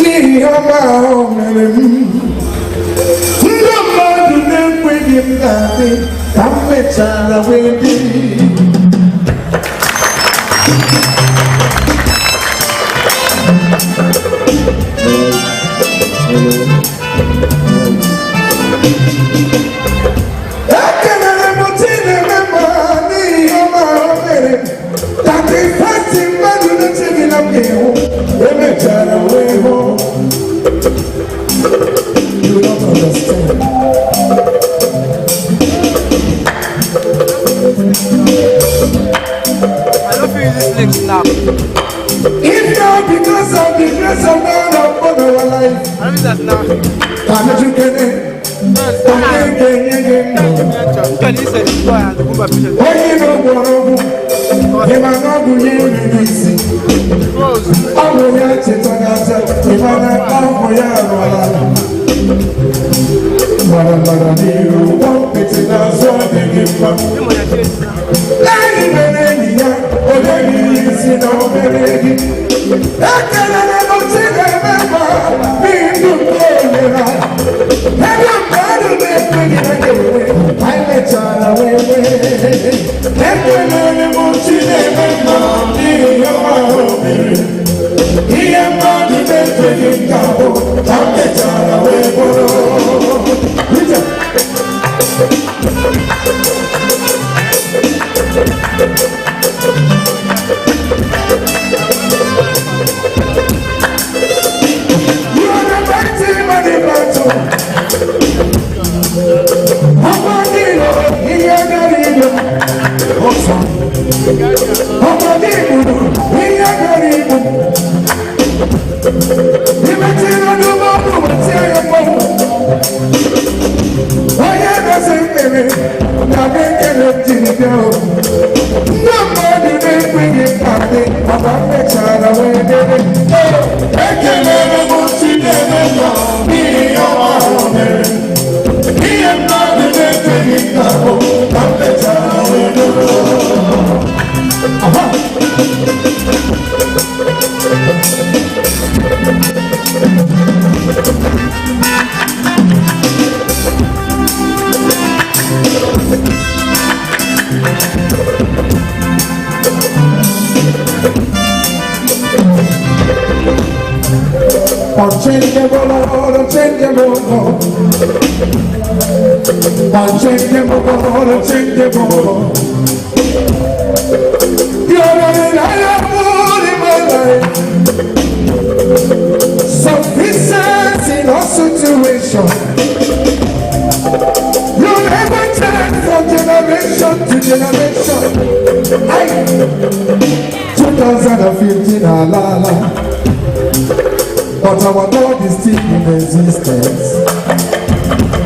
N'ihi ọma ahụ mere m. Ndị mmadụ na-ekweghị m ga-adị ka m mechara wee dị. Ekelere m Chineke ma n'ihi ọma ahụ mere m. Thirty-first mmadụ na-echeghị na m ga-ehụ, emechara wee hụ. You don't understand. I don't feel this leg snap. If not because of the grace of God upon our life, I don't feel that snap. Kamechukene, onye ga-enye gị ndụ. Onye na-ogworo ọgwụ, ịma na ọ bụ ya eriri isi. Ọ bụ ya chetagata, ịma na ọgwụ ya arụọla. Mara mara n'iru, ụgbọ n'azụ adịghị mma. Enyi mere enyi ya, onye riri isi na obere gị. Ekelere m Chineke ma n'ihi ndụ nke o nyere anyị. Ebe mmadụ na-ekweghị na ga-enwe, anyị mechara wee nwee. Ekelere m Chineke ma n'ihi ọma o mere. Ihe mmadụ na-ekweghị ka bụ, ka m mechara wee bụrụ. Ije. You are the mighty man in battle. Ọmọdé ihe gara igwe. Ọsọ. Ọmọdé gburu ihe gara igwe. Imechiri ọdụ ọdụ wetie ya mmanwụ. Onye na-ese mmiri na ekele jiri bịa o. Ndị mmadụ na-ekweghị ka dị, mana m mechara wee debe. Ekelere m Chineke nọ n'ihi ọma ahụ mere. Ihe mmadụ na-ekweghị ka bụ, ka m mechara wee debe. Aha. Unchangeable Lord, unchangeable God. Unchangeable God, unchangeable God. You're the reliable in my life. Sufficient in all situations. You never change from generation to generation. Aye. 2015, la la la. But our God is still in existence.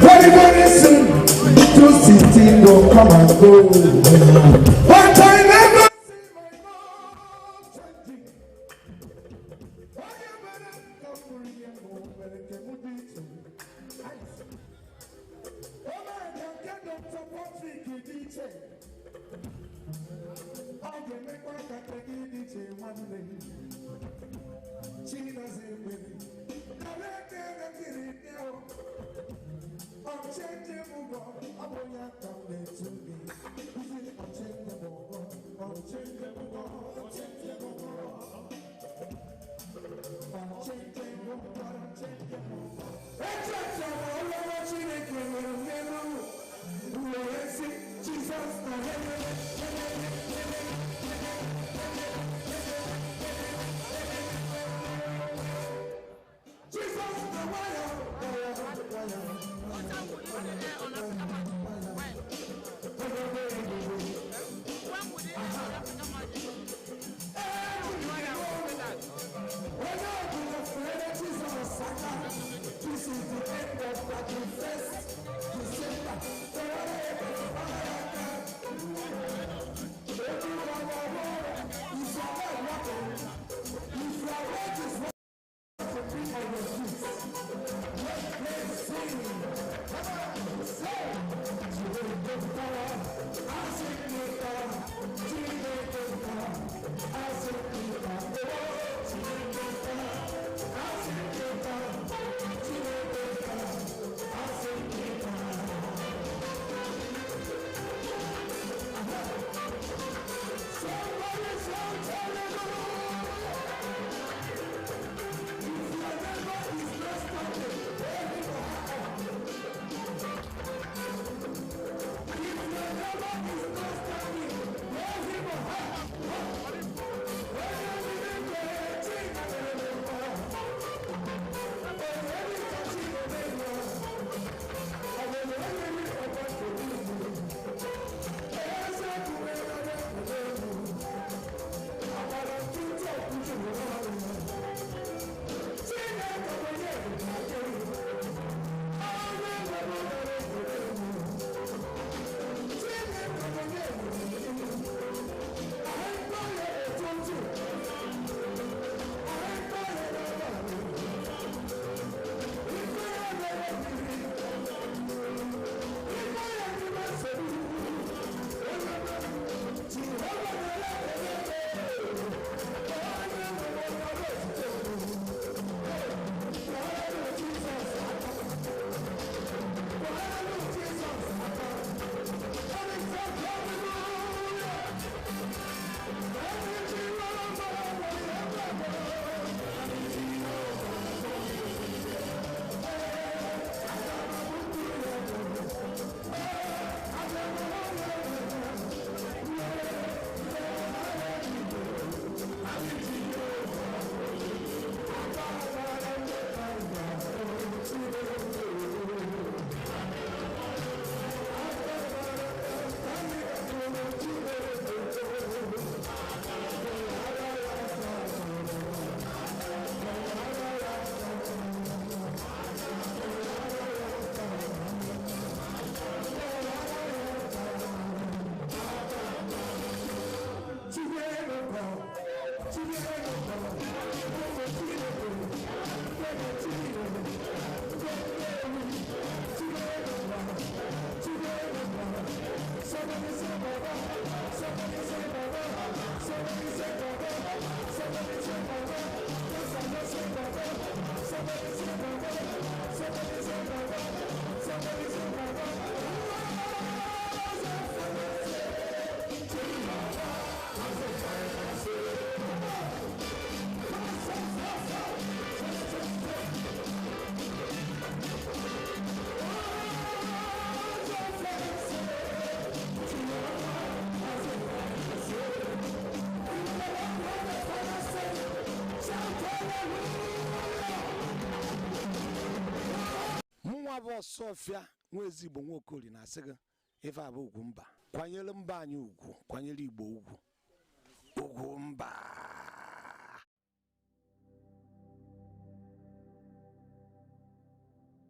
Very, very soon, 216 will come and go. But I never see my God changing. Ọ ga-emekwa ka nke gị dị iche nwanne m. Chinaza ekpere. Nara ekele jiri bịa o. Unchangeable God, ọ bụ ya ka m na-etu gị. Isi unchangeable God, unchangeable God, unchangeable God. Unchangeable God, unchangeable God. Echetara ọlọ́wọ́ Chineke nwere n'elu m wee sị, Jizọs na helele, helele, helele, Jesus na waya, waya, waya. Onye ọbụla fere Jizọs aka. This is the end of 31st December. Fere aka. If you are not working, if your work is not to be on your feet, let me sing. Come on, say. Chineke ka, asị gị ka, Chineke ka, asị gị ka, Chineke ka, asị gị Ọsọfịa nwa ezigbo Nwaokori na-asị gị ife a bụ ugwu mba. Kwanyere mba anyị ugwu, kwanyere Igbo ugwu. Ugwu mba. Anyị na-anụ na-enwe mgbe ndị Igbo nọ n'isi n'ihe ọbụla a na-eme.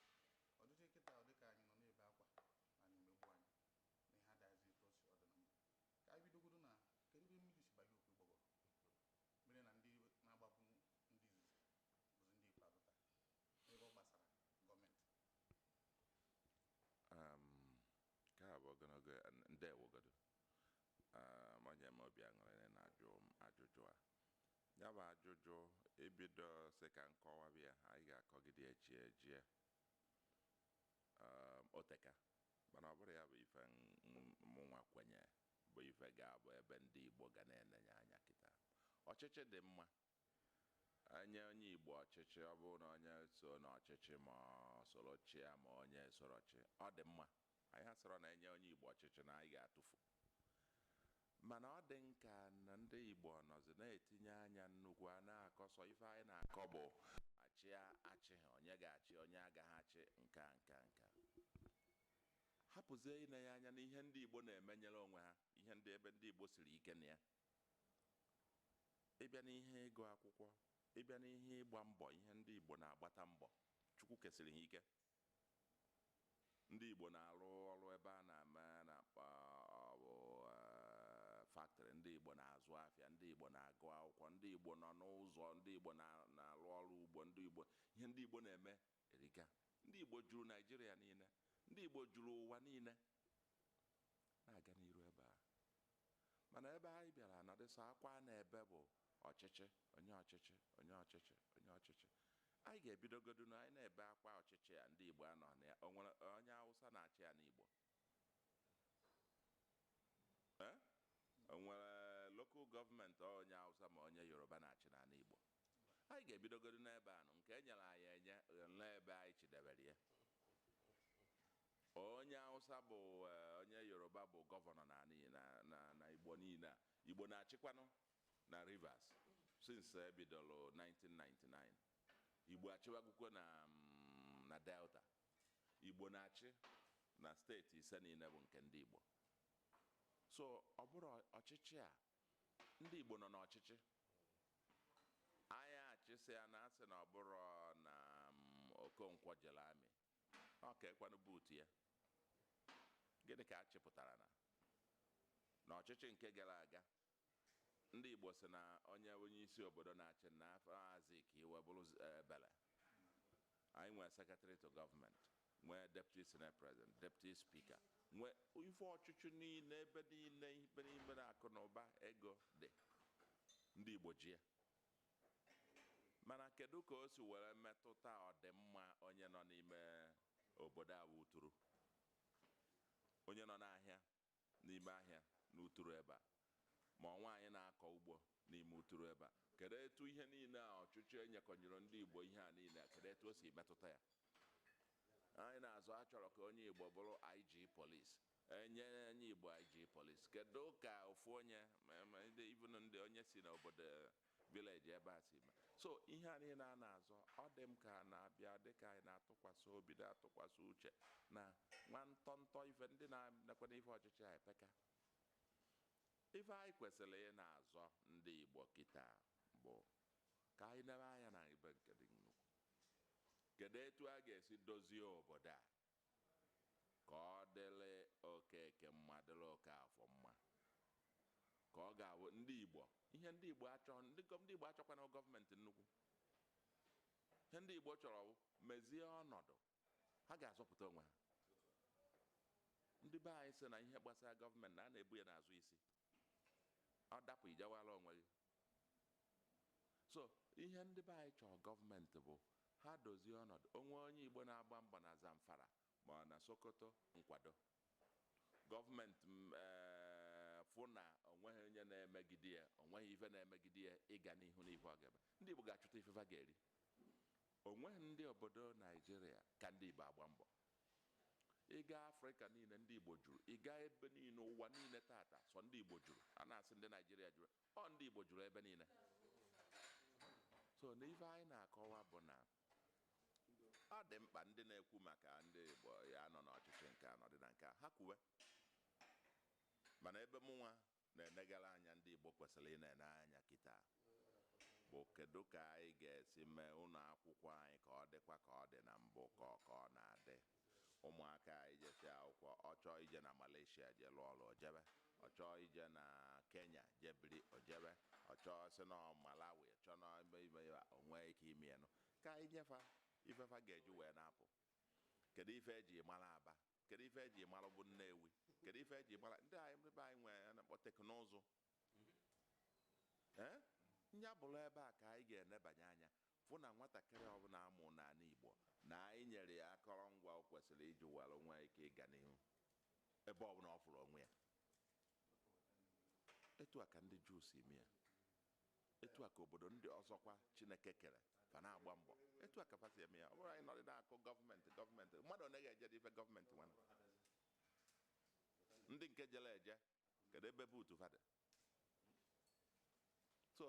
Ọdịdị kịta ọ dịka anyị nọ na-ebe akwa na na-emegbu anyị na ihe adaghịzi etu o si ọ dị na mbụ. Ka anyị bidogodo na kedu ebe mmiri si banye opi ụgbọgọrọ mere na ndị na-agbapụ ndị izizi bụzi ndị ikpeazụ taa n'ebe ọ gbasara gọọmenti? Nke a bụ ogologo ndewogodo. Onye m obi aṅụrị na-ajụ m ajụjụ a. Ya bụ ajụjụ ebido sị ka nkọwa bịa, anyị ga-akọgide ejie ejie oteka, mana ọ bụrụ ya bụ ife mụnwa kwenye bụ ife ga-abụ ebe ndị Igbo ga na-enenye anya kịta. Ọchịchị dị mma, enye onye Igbo ọchịchị, ọ bụrụ na onye so n'ọchịchị ma ọ soro chịa ma onye soro chi, ọ dị mma. Anyị asịrọ na enye onye Igbo ọchịchị na anyị ga-atụfu, mana ọ dị nka na ndị Igbo nọzi na-etinye anya nnukwu a na-akọsọ ife anyị na-akọ bụ achị achị, onye ga-achị, onye agaghị achị, nka nka nka. Hapụzie inenye anya n'ihe ndị Igbo na-emenyere onwe ha, ihe ndị ebe ndị Igbo siri ike na ya. Ịbịa n'ihe ịgụ akwụkwọ, ịbịa n'ihe ịgba mbọ, ihe ndị Igbo na-agbata mbọ, Chukwu kesịrị ha ike. Ndị Igbo na-arụ ọrụ ebe a na-eme na-akpọ bụ factory, ndị Igbo na-azụ afịa, ndị Igbo na-agụ akwụkwọ, ndị Igbo nọ n'ụzọ, ndị Igbo na-arụ ọrụ ugbo, ndị Igbo ihe ndị Igbo na-eme erika. Ndị Igbo juru Naịjirịa niile, ndị Igbo juru ụwa niile na-aga n'iru ebe a. Mana ebe anyị bịara nọdịsọ akwa na ebe bụ ọchịchị, onye ọchịchị, onye ọchịchị, onye ọchịchị. Anyị ga-ebidogodu na anyị na-ebe akwa ọchịchị a ndị Igbo anọ na ya. O nwere onye Hausa na-achị ya n'Igbo? O nwere local gọọmenti onye Hausa ma onye Yoruba na-achị n'ala Igbo? Anyị ga-ebidogodu n'ebe anụ nke e nyere anyị enye n'ebe anyị chidebere ya. Onye Hausa bụ onye Yoruba bụ gọvanọ na Igbo niile a. Igbo na-achịkwanụ na Rivers since ebidoro 1999. Igbo achịwagokwo na Delta. Igbo na-achị na steeti ise niile bụ nke ndị Igbo. So ọ bụrụ ọchịchị a, ndị Igbo nọ n'ọchịchị. Anyị achịsị ya na asị na ọ bụrụ na Okonkwo jere amị, ọ ka ekwanụ buutu ya. Gịnị ka a chịpụtara na ọchịchị nke gara aga? Ndị Igbo sị na onye onye isi obodo na-achị na afọ Azik iwe bụrụ ebele. Anyị nwee secretary to government, nwee deputy senate president, deputy speaker, nwee ife ọchịchị niile ebe niile, ebe niile na akụ na ụba ego dị. Ndị Igbo ji ya. Mana kedu ka o si were metụta ọdịmma onye nọ n'ime obodo a bụ Uturu, onye nọ n'ahịa n'ime ahịa n'Uturu ebe a, ma nwaanyị na-akọ ugbo n'ime Uturu ebe a? Kedu etu ihe niile a ọchịchị enyekọnyere ndị Igbo ihe a niile, kedu etu o si metụta ya? Anyị na-azụ achọrọ ka onye Igbo bụrụ IG police, enye onye Igbo IG police. Kedu ka ofu onye even ndị onye si n'obodo village ebe a si mee? So ihe a niile a na-azọ, ọ dị m ka na-abịa dịka anyị na-atụkwasị obi na-atụkwasị uche na nwa ntọntọ ife ndị na-ekwe n'ife ọchịchị a epeka. Ife anyị kwesịrị ị na-azọ ndị Igbo kịta bụ ka anyị nebe anya na ibe nke dị nnukwu. Kedu etu a ga-esi dozie obodo a ka ọ dịrị Okeke mma, dịrị Okafọ mma, ka ọ ga-abụ ndị Igbo ihe ndị Igbo achọ? Ndị Igbo achọkwana gọọmenti nnukwu. Ihe ndị Igbo chọrọ bụ mezie ọnọdụ ha ga-azọpụta onwe ha. Ndị be anyị sị na ihe gbasara gọọmenti na a na-ebu ya n'azụ isi, ọ dapụ ijewala onwe gị. So ihe ndị be anyị chọrọ gọọmenti bụ ha dozie ọnọdụ onwe. Onye Igbo na-agba mbọ na Zamfara ma ọ na Sokoto, nkwado gọọmenti fụ na onweghị onye na-emegide ya, onweghị ife na-emegide ya ịga n'ihu n'ife ọ ga-eme. Ndị Igbo ga-achụta ife fa ga-eri. Onweghị ndị obodo Naijiria ka ndị Igbo agba mbọ. Ị gaa Afrịka niile, ndị Igbo juru. Ị gaa ebe niile, ụwa niile tata, sọ ndị Igbo juru. A na-asị ndị Naijiria juru, ọ ndị Igbo juru ebe niile. So na ife anyị na-akọwa bụ na ọ dị mkpa ndị na-ekwu maka ndị Igbo ya nọ n'ọchịchị nke a nọdị na nke a, ha kwuwe. Mana ebe mụnwa na-enegara anya, ndị Igbo kwesịrị ị na-ene anya kịta bụ kedu ka anyị ga-esi mee ụlọ akwụkwọ anyị ka ọ dịkwa ka ọ dị na mbụ, ka ọ na-adị. Ụmụaka anyị jesi akwụkwọ, ọ chọọ ije na Malaysia jee lụọ ọrụ, ojebe. Ọ chọọ ije na Kenya jee biri, ojebe. Ọ chọọ si na Malawi, chọọ na ime ime ya, o nwee ike ime ya nụ. Ka anyị nyefa ifefa ga-eji wee na-apụ. Kedu ife eji mara Aba? Kedu ife eji mara bụ Nnewi? Kedu ife eji mara ndị anyị? Ndị be anyị nwere a na-akpọ teknụzụ. Ee, nya bụrụ ebe a ka anyị ga-enebanye anya, fụ na nwatakịrị ọbụla amụ n'ala Igbo na anyị nyere ya akọrọngwa o kwesịrị iji were nwee ike ịga n'ihu ebe ọbụla ọ fụrụ onwe ya. Etu a ka ndị Juu si eme ya, etu a ka obodo ndị ọzọkwa Chineke kere fa na-agba mbọ, etu a ka fa si eme ya. Ọ bụrụ anyị nọrọ na-akụ gọọmenti, gọọmenti, mmadụ ọ naghị eje ife gọọmenti nwana ndị nke jere eje, kedu ebe buutu fa dị? So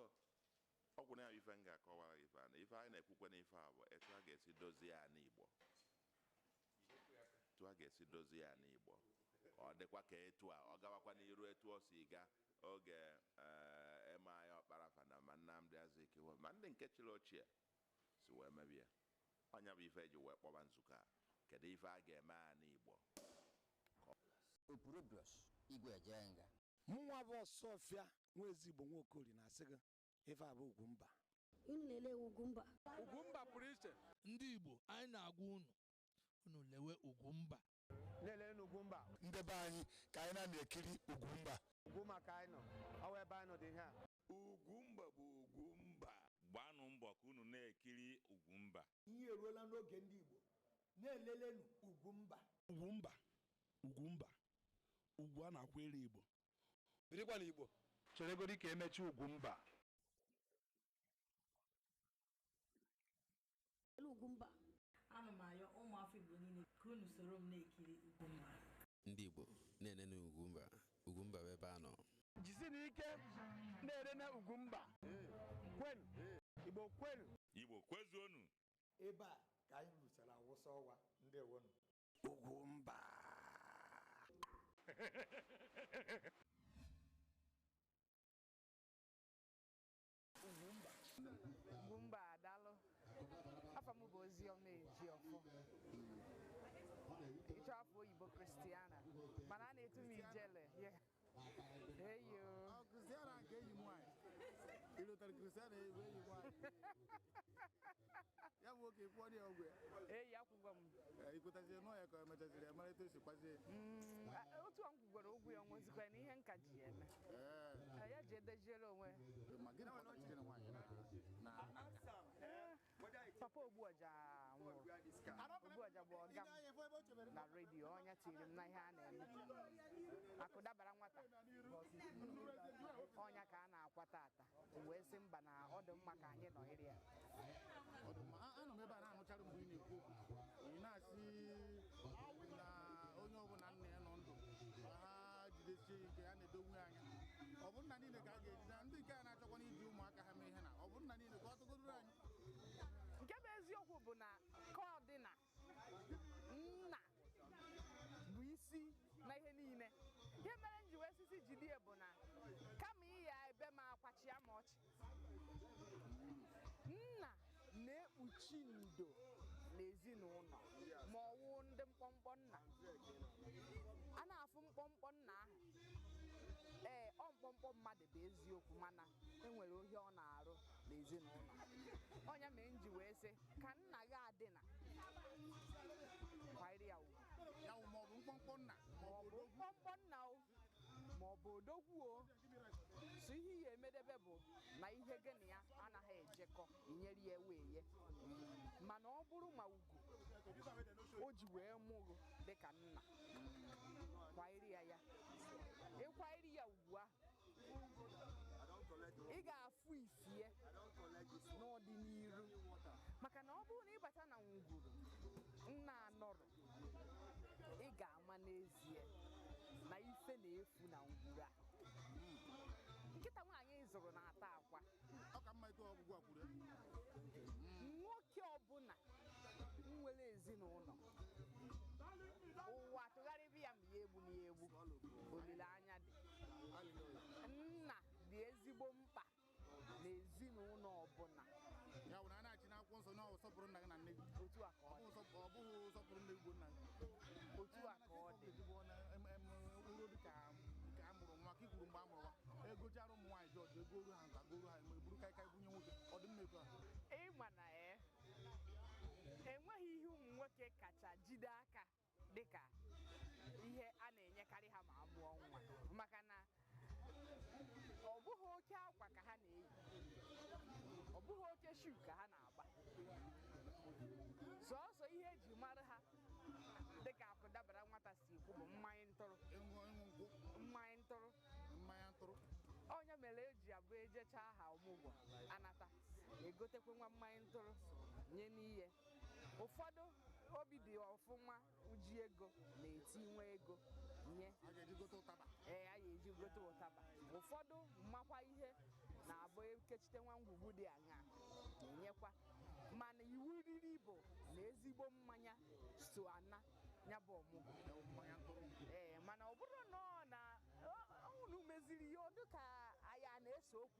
ọ gwụna ya. Ife m ga-akọwara gị, ife a na ife anyị na-ekwukwe n'ife a bụ etu a ga-esi dozie ya n'Igbo, etu a ga-esi dozie ya n'Igbo ka ọ dịkwa ka etu a ọ gawakwa n'iru, etu o si ga oge eme anyị ọkpara fana ma Nnamdi Azikiwe ma ndị nke chịrị ochie si wee mebie. Ọnya bụ ife eji wee kpọba nzukọ a: kedu ife a ga-eme a n'Igbo? Opurobios Igwe Ejenga. Mụnwa bụ Ọsọfịa nwa Ezigbo Nwaokori na-asị gị ife a bụ Ugwumba. Unu na-ele Ugwumba. Ugwumba pụrụ iche. Ndị Igbo, anyị na-agwa unu, unu lewe Ugwumba. Lelee n'Ugwumba. Ndị be anyị, ka anyị na-ekiri Ugwumba. Ugwumba ka anyị nọ, ọwa ebe anyị nọ dị ihe a. Ugwumba bụ Ugwumba. Gbanụ mbọ ka unu na-ekiri Ugwumba. Ihe eruola n'oge ndị Igbo na-elelenu Ugwumba. Ugwumba, Ugwumba, ugwu a na-akwere Igbo. Birikwa n'Igbo. Cheregodi ka emechi Ugwumba. Ele Ugwumba. Ana m ayọ ụmụafọ Igbo niile ka unu soro m na-ekiri Ugwumba. Ndị Igbo na-enene Ugwumba. Ugwumba bụ ebe a nọ. Jisi n'ike na-ere na Ugwumba. Kwenu, Igbo kwenu. Igbo kwezuonu. Ebe a ka anyị ruchara awụsa ọwa. Ndewonu. Ugwumba. Ugwumba. Ugwumba, daalụ. Afọ m bụ Oziọma Ejiọfọ. Ịchọ afọ oyibo, Christiana, mana a na-etu m Ijele. Yeah. Eyo. Christiana nke enyi m nwaanyị. Ị lụtara Christiana bụ enyi m nwaanyị. Ya bụ nwoke kwụọ ya ọgwụ ya. Eyi, akwụgwọ m. Ị kwetaziri nọ ya ka emechaziri ya mara etu esi kwazie ya? Otu a m kwugoro ụgwọ ya, nwezikwa na ihe nka ji ya eme. Ya ji edejiere onwe. Ma gịnị kpatara ijere nwaanyị na Papa Ogbuọja nwụrụ. Ogbuọja bụ ọga m na redio, ọnya tiri m na ihe a na-eme. Akụ dabara nwata, ọnya ka a na-akwa tata. Wee sị mba, na ọ dị mma ka anyị nọnyere ya. Ọ dị mma. Anọ m ebe a na-anụchara mgbe ị na-ekwu okwu, ị na-asị na onye ọbụla nna ya nọ ndụ ka ha jidesie ike, ha na-edonwe ya anya. Ọ bụ nna niile ka a ga-eji na ndị nke a na-achọkwa iji ụmụaka ha mee ihe, na ọ bụ nna niile ka ọ tụgodoro anyị? Nke bụ eziokwu bụ na ka ọ dị na nna bụ isi na ihe niile. Ihe mere m ji wee sisi jide bụ na kama ịya ebe m akwachia m ọchị, nna na-ekpuchi ndo n'ezinụlọ. Ma ọwụ ndị mkpọmkpọ nna a na-afụ mkpọmkpọ nna ahụ, ee, ọ mkpọmkpọ mmadụ bụ eziokwu, mana enwere ohi ọ na-arụ n'ezinụlọ. Ọnya mere m ji wee sị ka nna gị adịna kwanyere ya ugwu. Ya wụ, ma ọ bụ mkpọmkpọ nna, ma ọ bụ mkpọmkpọ nna o, ma ọ bụ odogwu o, so ihe ya emedebe bụ na ihe gị na ya anaghị ejekọ, inyere ya ewe ye. Mana ọ bụrụ ma ugwu o ji wee mụrụ dịka nna, kwanyere ya, ya ịkwanyere ya ugwu ahụ, ị ga-afụ ifie n'ọdịnihu. Maka na ọ bụrụ na ịbata na ngwuru nna anọrọ, ị ife na-efu na ngwuru a. Nkịta nwaanyị zụrụ na-ata akwa. Ọ ka mma ike ọgwụgwụ a kwuru ya. Nwoke ọbụla nwere ezinụlọ, ụwa tụgharịba ya ma ya egbu na ya egbu, olileanya dị. Nna dị ezigbo mkpa na ezinụlọ ọbụla. Ya bụ na a na-achị n'akwụkwọ nsọ na ọ bụ sọpụrụ nna gị na nne gị. Otu a ka ọ dị. Ọ bụghị sọpụrụ nne gị bụ nna gị. Otu a ka ọ dị. Uru dị ka nke a mụrụ nwa ka i kwuru mgbe a mụrụ nwa, egochara ụmụ nwaanyị jọji egoro ha nka goro ha eburu kaikai bunye nwoke, ọ dị mma etu a? Ịma na enweghị ihe ụmụ nwoke kacha jide aka dịka ihe a na-enyekarị ha ma a mụọ nwa, maka na ọ bụghị oke akwa ka ha na-eyi, ọ bụghị oke shuu ka ha na-agba. Sọọsọ ihe eji mara ha dịka akụ dabara nwata si ekwu bụ mmanya ntụrụ, mmanya ntụrụ, mmanya ntụrụ. Onye mere eji abụ ejecha aha ọmụgwọ anata egotekwe nwa mmanya ntụrụ nye n'ihe. Ụfọdụ obi dị ọfụma uji ego na-eti nwa ego nye. A ga-eji gote ụtaba. Ee, a ga-eji gote ụtaba. Ụfọdụ makwa ihe na-abụ ekechite nwa ngwugwu dị aṅaa na-enyekwa, mana iwu riri bụ na ezigbo mmanya so ana ya bụ ọmụgwọ. Ee, mana ọ bụrụ na ọ na unu meziri ya, ọ dị ka anyị a na-ese okwu.